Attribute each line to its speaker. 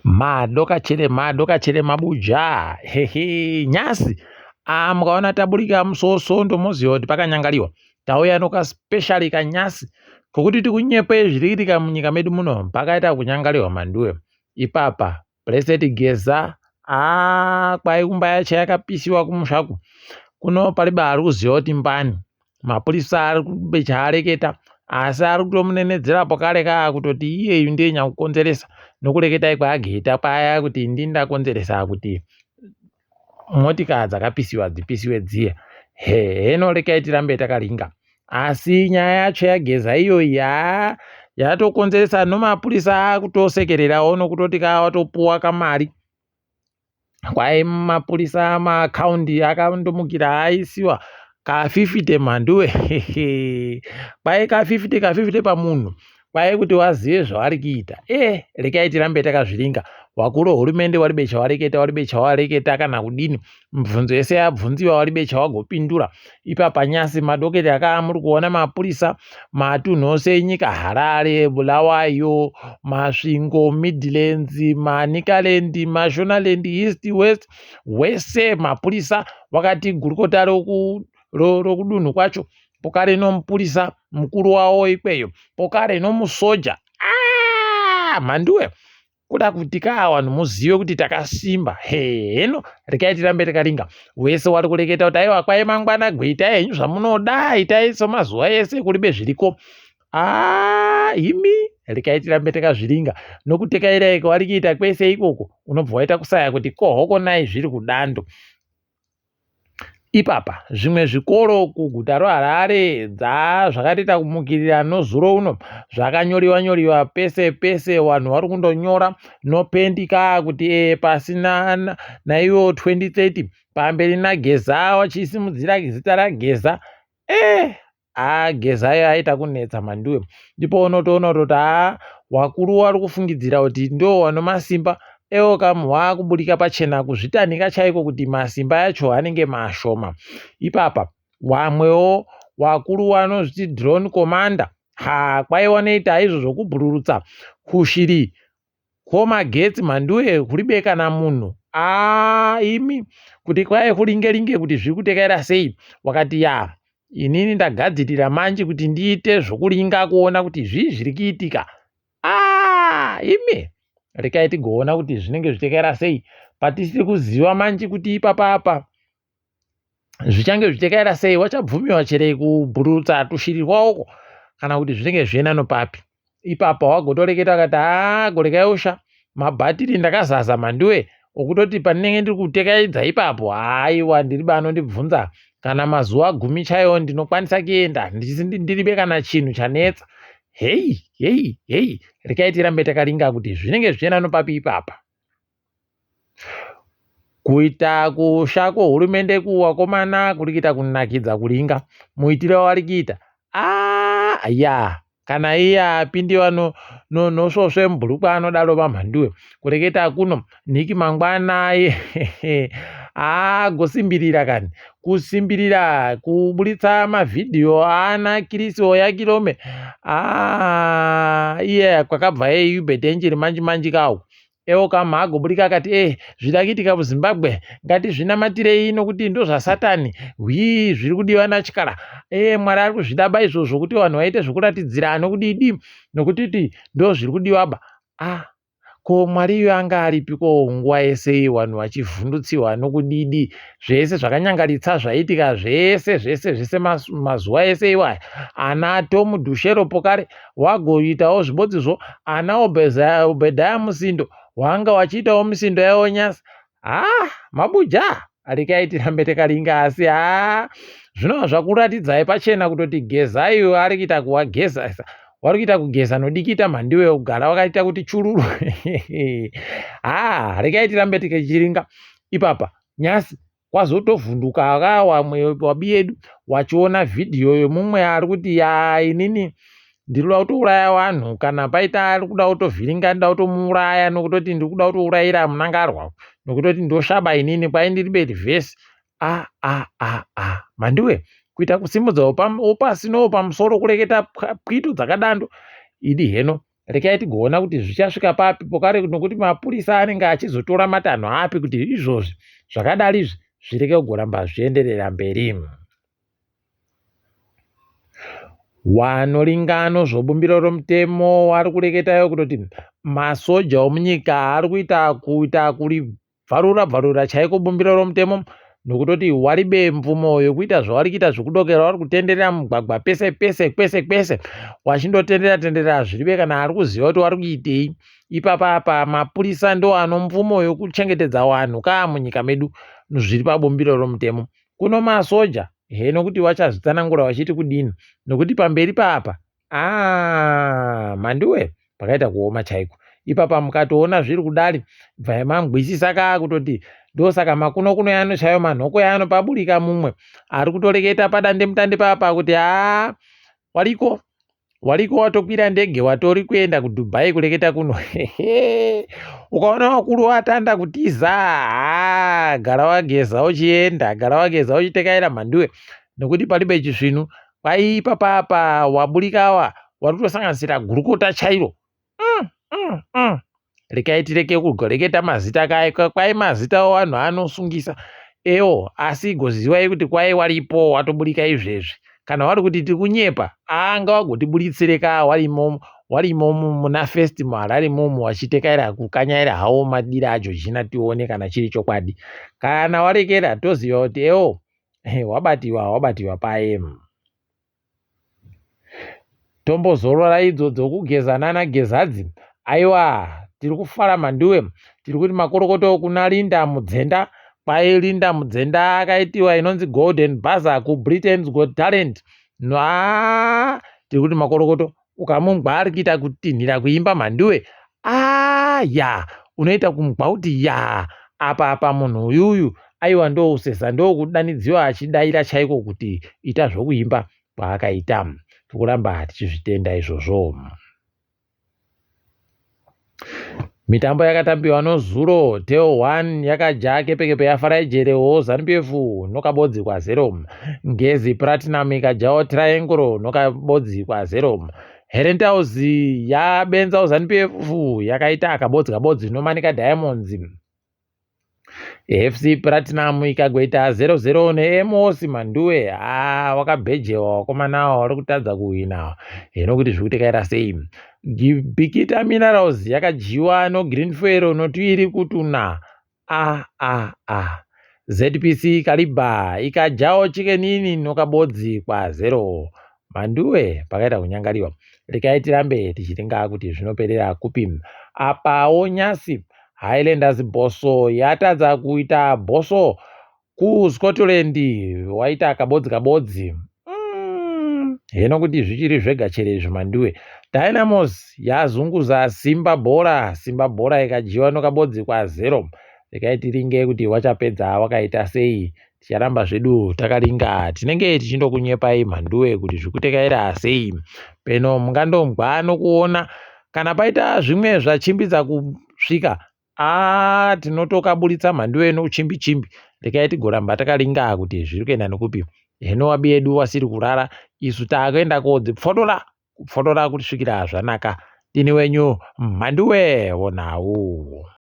Speaker 1: Madokachere madokachere mabuja hehe nyasi ah, mukaona taburika musosondo moziva kuti pakanyangariwa tauya nokaspecially kanyasi kokuti tikunyepe zviri kuitika munyika medu muno pakaita kunyangariwa manduwe ipapa Blessed Geza haa kwai kumba yacho yakapisiwa kumushaku kuno palibe ari kuziva kuti mbani mapurisa ari kube chaareketa asi ari kutomunenedzera pokare kaa kutoti iyeyu ndiye nyakukonzeresa nokureketai kwaageta kwaya kuti ndini ndakonzeresa kuti motikari dzakapisiwa dzipisiwe dziye heno rekai tirambe takaringa asi nyaya yacho yageza iyoyi haa yatokonzeresa nomapurisa akutosekererawo nokutoti kaa watopuwa kamari kwai mapurisa maakaundi akandomukira aisiwa ka 50 mhanduwe kwai ka 50 ka 50 pamunhu kwai kuti wazive zvavari kuita e eh, rekai tirambe takazviringa wakuru hurumende waribe chawareketa waribe chawareketa kana kudini mibvunzo yese yabvunziwa waribe chawagopindura ipapa nyasi madoketi akaa muri kuona mapurisa matunhu ose enyika harare bulawayo masvingo midlands manicaland mashonaland east west wese mapurisa wakati gurukota rokudunhu kwacho pokare nomupurisa mukuru wawo ikweyo pokare nomusoja ah, mhanduwe kuda kuti kaa vanhu muzive kuti takasimba heno rekai tirambe takaringa wese wari kureketa kuti aiwa kwai mangwana gwe itai henyu zvamunoda itai semazuva ese kuribe zviriko aa imi rekai tirambe takazviringa nokutekairaiko wari kuita kwese ikoko unobva waita kusaya kuti kohokonai zviri kudando Ipapa zvimwe zvikoro kuguta roHarare zvakatoita kumukirira nozuro uno zvakanyoriwa nyoriwa pese pese vanhu vari kundonyora nopendi kaa kuti e pasina naiwo 2030 pamberi naGeza vachisimudzira zita raGeza eh haa Geza ayo aita kunetsa mhanduwe ndipo unotoona kutoti haa wakuru wari kufungidzira kuti ndo wanomasimba ewo kam waakuburika pachena kuzvitanika chaiko kuti masimba yacho anenge mashoma ipapa wamwewo wakuru wanozviti drone commander ha kwai wanoita izvo zvokubhururutsa kushiri Ko magetsi mhanduwe kuribe kana munhu aah imi kuti kwai kuringe ringe kuti zviri kutekaira sei wakati yaa inini ndagadzirira manje kuti ndiite zvokuringa kuona kuti zvii zviri kuitika aah imi rekai tigoona kuti zvinenge zvichitekaira sei patisiri kuziva manje kuti ipapa apa zvichange zvichitekaira sei wachabvumiwa chere kubhurutsa tushiri rwaoko kana kuti zvinenge zviena nopapi ipapa wagotoreketa akati haa gorekai usha mabhatiri ndakazaza mhanduwe okutoti pandinenge ndiri kutekaidza ipapo haiwa ndiri banondibvunza kana mazuva gumi chaiwo ndinokwanisa kuenda ndiribe kana chinhu chanetsa hei hei hei rekai tirambe takaringa kuti zvinenge zvichienda nopapi ipapa Kuita kusha kwehurumende kuvakomana kuri kuita kunakidza kuringa muitiro wavari kuita aah yaa kana iye apindiwa nosvosve mubhurukwa anodaro vamhanduwe kureketa kuno nhiki mangwana agosimbirira kani kusimbirira kuburitsa mavhidhiyo ana kirisi oyakirome iye kwakabva eubert angel manji manji kawo Ewo Kamha agobudika akati eh zvida kuitika muZimbabwe ngatizvinamatirei nokuti ndozvasatani hwii zviri kudiwa naTyara eh Mwari ari kuzvidaba izvozvo kuti vanhu vaite zvokuratidzira nokudidi nokutiti ndozviri kudiwa ba ah ko Mwari iyo anga aripi ko nguva yese iyi vanhu vachivhundutsiwa nokudidi zvese zvakanyangaritsa zvaitika zvese zvese zvese mazuva ese iwaya ana Tom Dushero pokare wagoitawo zvibodzizvo ana Obedhaya Musindo wanga wachiitawo misindo yavo nyasa haa mabuja rekai tirambe takaringa asi haa zvinova zvakuratidzai pachena kutoti gezai ari kuita kuwagezesa wari kuita kugeza nodikita mhandiwe kugara wakaita kuti chururu haa rekai tirambe tichiringa ipapa nyasi Kwazotovhunduka ka wamwe wabiyedu wachiona vhidhiyo yemumwe ari kuti ya inini ndiri kuda kutouraya vanhu kana paita ari kuda kutovhiringa ndida kutomuuraya nokutoti ndiri kuda kutourayira munangarwa nokutoti ndoshaba inini kwai ndiri berivhesi a a a a mhandiwe kuita kusimudza wopasi nowopamusoro kureketa pwito dzakadando idi heno. Rekai tigoona kuti zvichasvika papi pokare nokuti mapurisa anenge achizotora matanho api kuti izvozvi zvakadari izvi zvirege kugoramba zvichienderera mberi. Wanoringano zvobumbiro romutemo wari kureketayo kutoti masoja omunyika ari kuita kuita kuribvarura bvarura chaiko bumbiro romutemo nokutoti waribe mvumo yokuita zvawari kuita zvekudokera wari kutenderera mugwagwa pese pese kwese kwese wachindotenderera tenderera zviribe kana ari kuziva kuti wari kuitei ipapa apa mapurisa ndo ano mvumo yokuchengetedza wanhu kaa munyika medu zviri pabumbiro romutemo kuno masoja he nokuti wachazvitsanangura wachiti kudini nokuti pamberi paapa aa mhanduwe pakaita kuoma chaiko ipapa mukatoona zviri kudari bvai mangwisisa kaa kutoti ndosaka makuno kuno yano chaiyo manhoko yano paburika mumwe ari kutoreketa padandemutande papa kuti haa wariko wariko watokwira ndege watori kuenda kudubai kureketa kuno ukaona vakuru watanda kutiza haa gara wageza uchienda gara wageza uchitekaira mhanduwe nokuti palibe chisvinu kwaipa papa waburikawa wari kutosanganisira gurukota chairo mm, mm, mm. Rekai tireke kureketa mazita kai kwai mazita owanhu anosungisa ewo asi igoziwai kuti kwai waripo watoburika izvezvi kana wari kuti tiri kunyepa anga wagotiburitsire ka warimo warimo muna first muharare momo wachitekaira kukanyaira hawo madira ajojina tione kana chiri chokwadi kana warekera toziva kuti ewo wabatiwa wabatiwa paye Tombozorora idzo dzokugeza nana gezadzi. Aiwa tiri kufara mhanduwe. Tiri kuti makorokoto kuna Linda Mudzenda. Kwai Linda Mudzenda akaitiwa inonzi Golden Buzzer kuBritain's Got Talent. Haa tiri kuti makorokoto ukamungwa ari kuita kutinhira kuimba mhanduwe. Aa ya unoita kumugwa kuti ya apa apa munhu uyuyu aiwa ndousesa ndokudanidziwa achidaira chaiko kuti ita zvokuimba kwaakaita. Tikuramba tichizvitenda izvozvo. Mitambo yakatambiwa nozuro Teo 1 yakaja kepekepe yaFarai Jerewo ZanuPF nokabodzi kwa0. Ngezi Platinum ikajawo Triangle nokabodzi kwa0. Herentals yabenzawo ZanuPF yakaita akabodzi kabodzi noManica Diamonds. FC Platinum ikagoita 0-0 neEmos Manduwe. Haa wakabhejewa wakomana awa wari kutadza kuhwina. Hino kuti zviri kutekaira sei. Bikita Minerals yakadyiwa noGreen Fuel notuiri kutuna. A a a. ZPC Kariba ikajawo Chicken Inn nokabodzi kwa 0. Manduwe pakaita kunyangariwa. Rekai tirambe tichiringa kuti zvinoperera kupi. Apawo nyasi Highlanders Bosso yatadza kuita Bosso kuScotland waita kabodzi kabodzi. Heno kuti zvichiri zvega chere izvi Manduwe. Dynamos yazunguza Simba Bhora, Simba Bhora ikadyiwa nokabodzi kwa 0. Rekai tiringe kuti wachapedza wakaita sei. Ticharamba zvedu takaringa tinenge tichindokunyepai mhanduwe kuti zvikutekaira sei peno mungandongwa nokuona kana paita zvimwe zvachimbidza kusvika aa tinotokaburitsa mhanduwe nokuchimbi chimbi rekai tigoramba takaringa kuti zviri kuenda nokupi heno wabi yedu wasiri kurara isu taakuenda kodzipfotora kupfotora kusvikira zvanaka ndini wenyu mhanduwe wonhau.